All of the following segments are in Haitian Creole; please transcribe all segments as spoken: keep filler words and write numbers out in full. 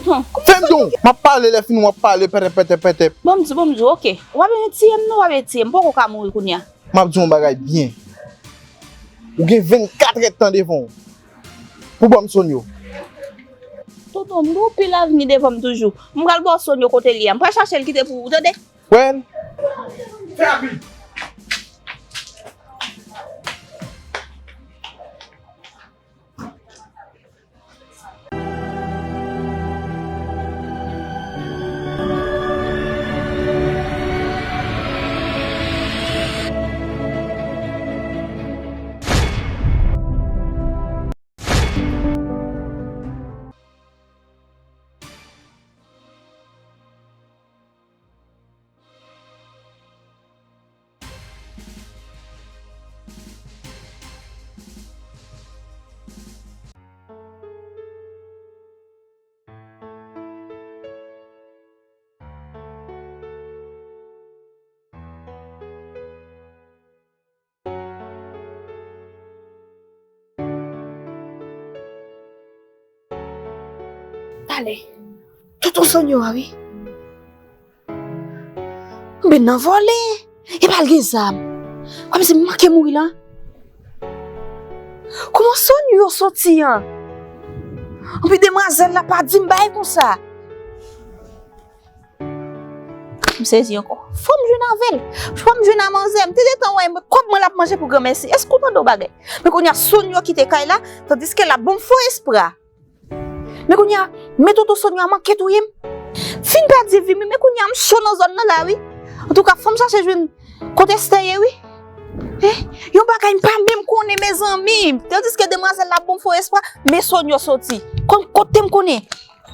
Fè m di w, m ap pale, lè fini w ap pale, pètèp, pètèp, pètèp. Bon, m di, bon, m di, oke. W ap etye m non, w ap etye m. M poko ka mouri kounye a. M ap di w yon bagay byen. Ou gen vennkat èdtan devan w pou ban m sòn yo. Tonton, m gen anpil avni devan m toujou. M pral ba w sòn yo kote l ye a. M pral chache l kite pou ou, tande? Well, fè rapid. Talè. Tonton Sonyo a wi. Anben nan vòlè. Epa l gen zam. Kòmsi m manke mouri la. Kòman Sonyo soti an? Anpi demwazèl la pa di m bagay konsa. M sezi ankò. Fò m jwenn avè l. Fò m jwenn a manzè. M te gentan wè kòb mwen l ap manje pou granmèsi. Èske w tande yon bagay? Men kounye a Sonyo kite kay la, tandiske l ap ban m fo espwa. Men kounye a, men tonton Sonyo a manke touye m. Fin pèdi vi m wi, men kounye a m cho nan zòn nan la wi. Antouka, fò m chache jwenn kote Esther ye wi. Eh, yon bagay m pa menm konnen, mezanmi. Tandiske demwazèl la ap ban m fo espwa, men Sonyo soti. Kon kote m konnen?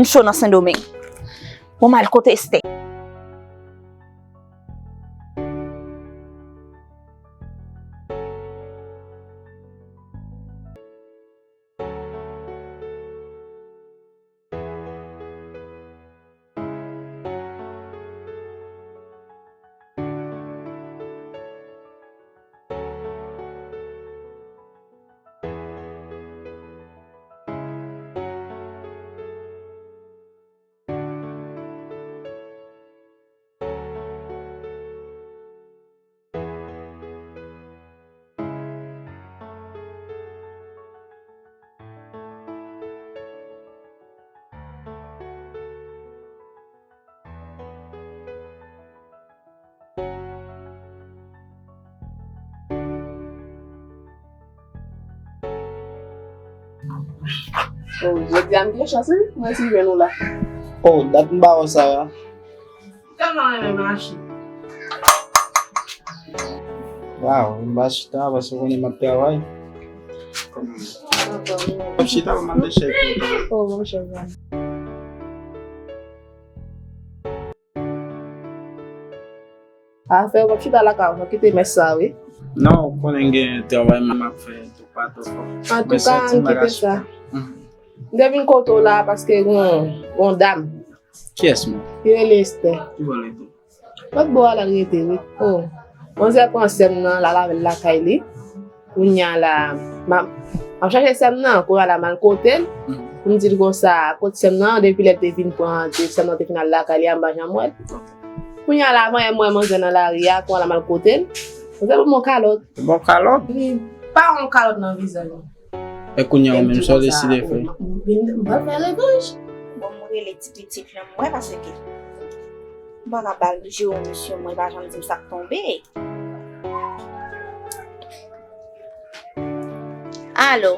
M cho nan Sendomeng. Bon, m al kote Esther. Oh, jodi a m gen chans wi, mwen resi jwenn ou la. Oh, dat m pa wè w Sara. Tèlman renmen mache. Waw, m pa chita paske w konnen m ap travay. M ap chita pou m ap chèk. Oh, bon chèk. Afè w p ap chita lakay ou, fò kite mès sa wi. Non, ou konnen gen travay m ap fè tou pa tou fò. Antouka, m kite sa. M te vin kote w la paske gon, gon dam. Kiyès menm? Li rele Esther. Ki bò l rete? Lòt bò a l al rete wi. Oh. Manzè pran sè m nan, l al avè l lakay li. Kounye a la, m ap, m ap chache sè m nan, kounye a la m al kote l. Pou m di l konsa, kot sè m nan, depi lè l te vin pran, sè m nan te fin al lakay li a, m pa janm wè l. Kounye a la, avan yè m wè manzè nan lari a, kounye a la m al kote l. Manzè ban m yon kalòt. Bon kalòt? Li pa yon kalòt nan vizaj mwen. E kounye a ou menm, sa w deside fè? M vin, m pral fè revanj. Bon, m rele ti pitit lan, m wè paske m pa ka ba l jere misyon, mwen pa janm di m sa k tonbe. Alo.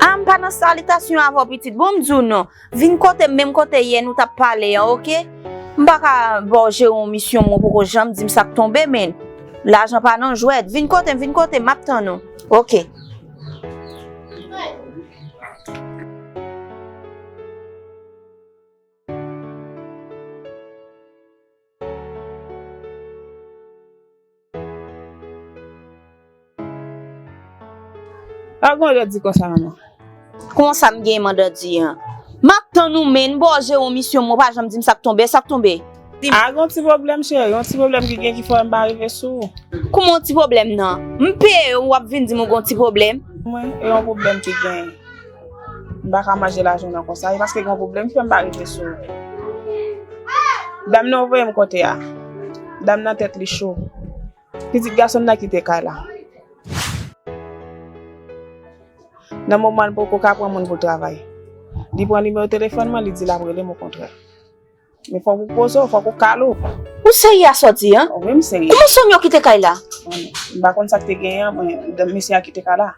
A, m pa nan salitasyon avè w, pitit. Bon, m di w non. Vin kote m, menm kote yè nou t ap pale an, oke? M pa ka ba w jere yon misyon, mwen poko janm di m sa k tonbe, men lajan pa nan jwèt. Vin kote m, vin kote m, m ap tann ou. Oke. Pa gen dòt di konsa, manman. Kòman sa m gen mandan di an? M ap tann ou, men m ba w jere yon misyon, men w pa janm di m sa k tonbe, sa k tonbe. A, gen yon ti pwoblèm, cheri, yon ti pwoblèm ki gen ki fè m pa rive sou ou. Kòman yon ti pwoblèm nan? M peye w, w ap vin di m ou gen yon ti pwoblèm? Mwen, e yon pwoblèm ki genyen. M pa ka manje lajounen konsa, e paske gen yon pwoblèm ki fè m pa rive sou ou. Dam nan voye m kote a. Dam nan tèt li cho. Pitit gason m nan kite kay la. Nan moman l poko ka pran moun pou l travay. Li pran nimewo telefòn mwen, li di l ap rele m okontrè. Men fòk ou poze w, fòk ou kale w. Ou serye a sòti, an? Wi, m serye. Kouman Sonyo kite kay la? M pa konn sa k te genyen, men mesye a kite kay la.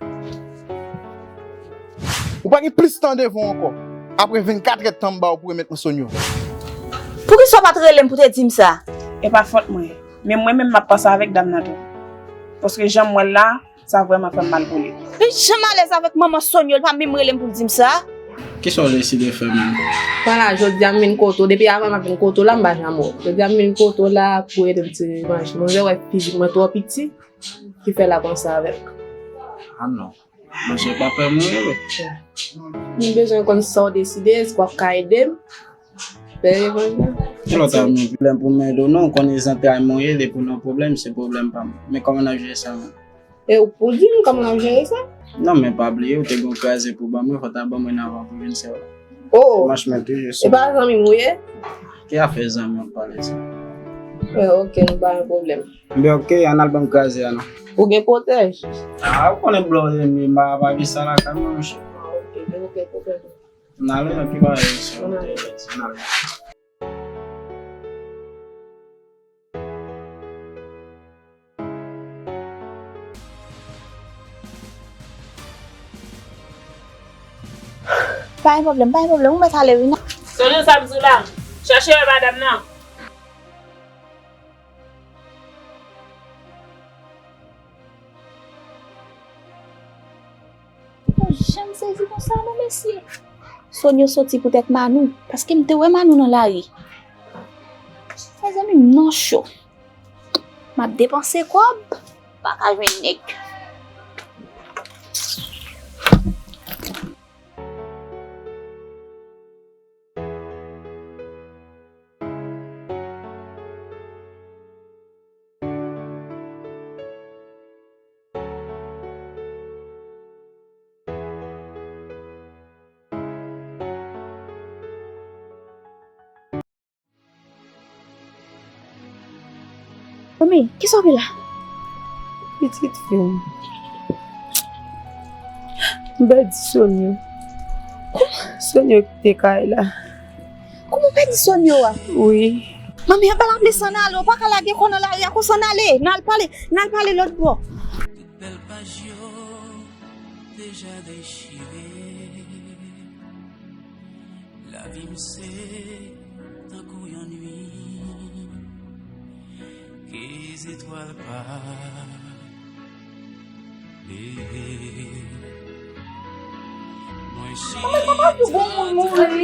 Ou pa gen plis tan devan w ankò. Apre vennkatrè tan m ba w pou remèt mwen Sonyo. Poukisa w pa t rele m pou te di m sa? E pa fòt mwen. Men mwen menm m ap panse avèk dam nan tou. Paske jan m wè l la, sa vrèman fè m mal pou li. Li janm alèz avèk manman Sonyo, li pa menm rele m pou l di m sa. Kisa w deside fè menm? Vwala, jodi a m vin kote w. Depi avan m ap vin kote w la, m pa janm wè w. Jodi a m vin kote w la pou rele m ti revanch. Mwen wè fizik mwen twò piti, ki fè l ap panse avè m. Ah non. Monchè, pa pè mwen rele. M bezwen konn sa w deside, èske w ap ka ede m fè revanj la? Kilè w ta renmen pwoblèm pou m ede w? Non, w konnen zantray mwen ye, depi w nan pwoblèm, se pwoblèm pa m. Men kòman n ap jere sa menm? E ou pou di m kòman n ap jere sa? Non, men pa bliye, ou te gen yon kraze pou ban mwen, fò w ta ban mwen l avan pou vin sè w la. Oh! Manch mwen toujou sou. E pa zanmi m ou ye? Ki afè zanmi w ap pale sa? Eh, ok, nou pa gen pwoblèm. Ebyen, ok, ann al ban m kraze a non. Ou gen pwotèj? Ah, ou konnen blan w ye, men m pa, pa gen sa lakay mwen, monchè. Ah, ok, men ok, pwotèj. N ale, nan ki bagay, monchè, ann ale. Pa gen pwoblèm, pa gen pwoblèm, ou mèt ale wi, non. Sonyo, sa m di w la, chache wè madanm nan. Mwen janm sezi konsa non mesye. Sonyo soti poutèt Manou, paske m te wè Manou nan lari. Mezanmi, m nan cho. M ap depanse kòb, m pa ka jwenn nèg. Manmi, kisa w gen la? Pitit fi m. M pèdi Sonyo. Kòman? Sonyo kite kay la. Kòman w pèdi Sonyo a? Wi. Manmi, anba lapli san ale, w pa ka lage kò w nan lari a konsa, n ale, n al pale, n al pale lòt bò. Tout bèl paj yo deja dechire. Lavi m se tankou yon nuit ke zetwal pa klere. Mwen chita nan yon vwèl.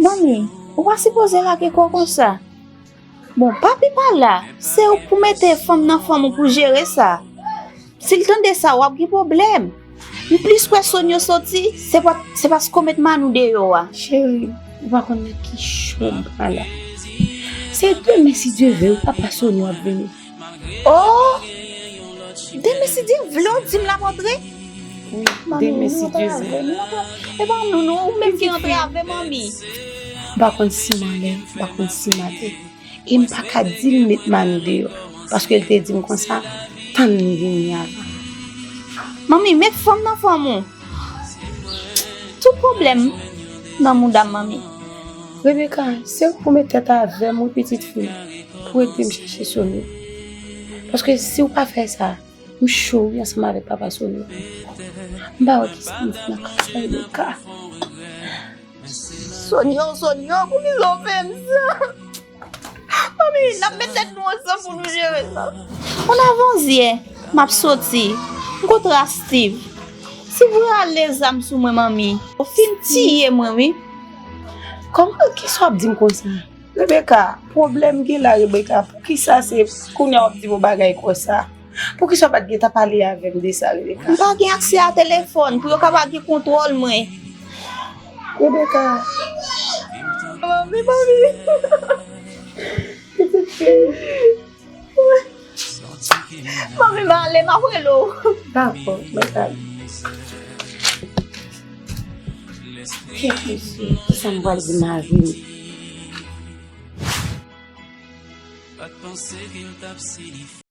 Manmi, ou pa sipoze lage kò w konsa. Bon, papi pa la, se ou k pou mete fanm nan fanm ou pou jere sa. Si l tande sa, w ap gen pwoblèm. M plis kwè Sonyo soti, se pa, se paske w met Manou deyò a. Cheri, ou pa konn nan ki cho m pran la. Se demen si Dye vle, wi, papa Sonyo ap vini. Oh! Demen si Dye vle, w di m l ap antre? Wi, demen si Dye vle. E pa nou non, ou menm ki antre avè manmi. M pa konn si m anlè, m pa konn si m atè. E m pa ka di l met Manou deyò, paske l te di m konsa, tann li vini avan. Manmi, met fanm nan fanm ou. Tout pwoblèm nan mouda m, manmi. Rebecca, se ou k pou met tèt avè m, wi, pitit fi m, pou ede m chache Sonyo. Paske si w pa fè sa, m cho, wi, ansanm avèk papa Sonyo. M pa wè kisa m fè nan ka sa, Rebecca. Sonyo, Sonyo, poukisa w fè m sa? Manmi, n ap met tèt nou ansanm pou nou jere sa. An avan zyè, m ap soti. M kontre a Steve. Steve rale zam sou mwen, manmi. Ou fin tiye mwen, wi. Kòman, kisa w ap di m konsa? Rebecca, pwoblèm gen la, Rebecca. Poukisa se kounye a w ap di m yon bagay konsa? Poukisa w pa t gentan pale avè m de sa, Rebecca? M pa gen aksè a telefòn pou yo ka pa gen kontwòl mwen. Rebecca. Manmi, manmi. Pitit fi. Manmi, m ale, m ap rele w. Dakò, mwen prale. Kèt mesye, kisa m pral di mari m? Pa t panse ke l t ap si li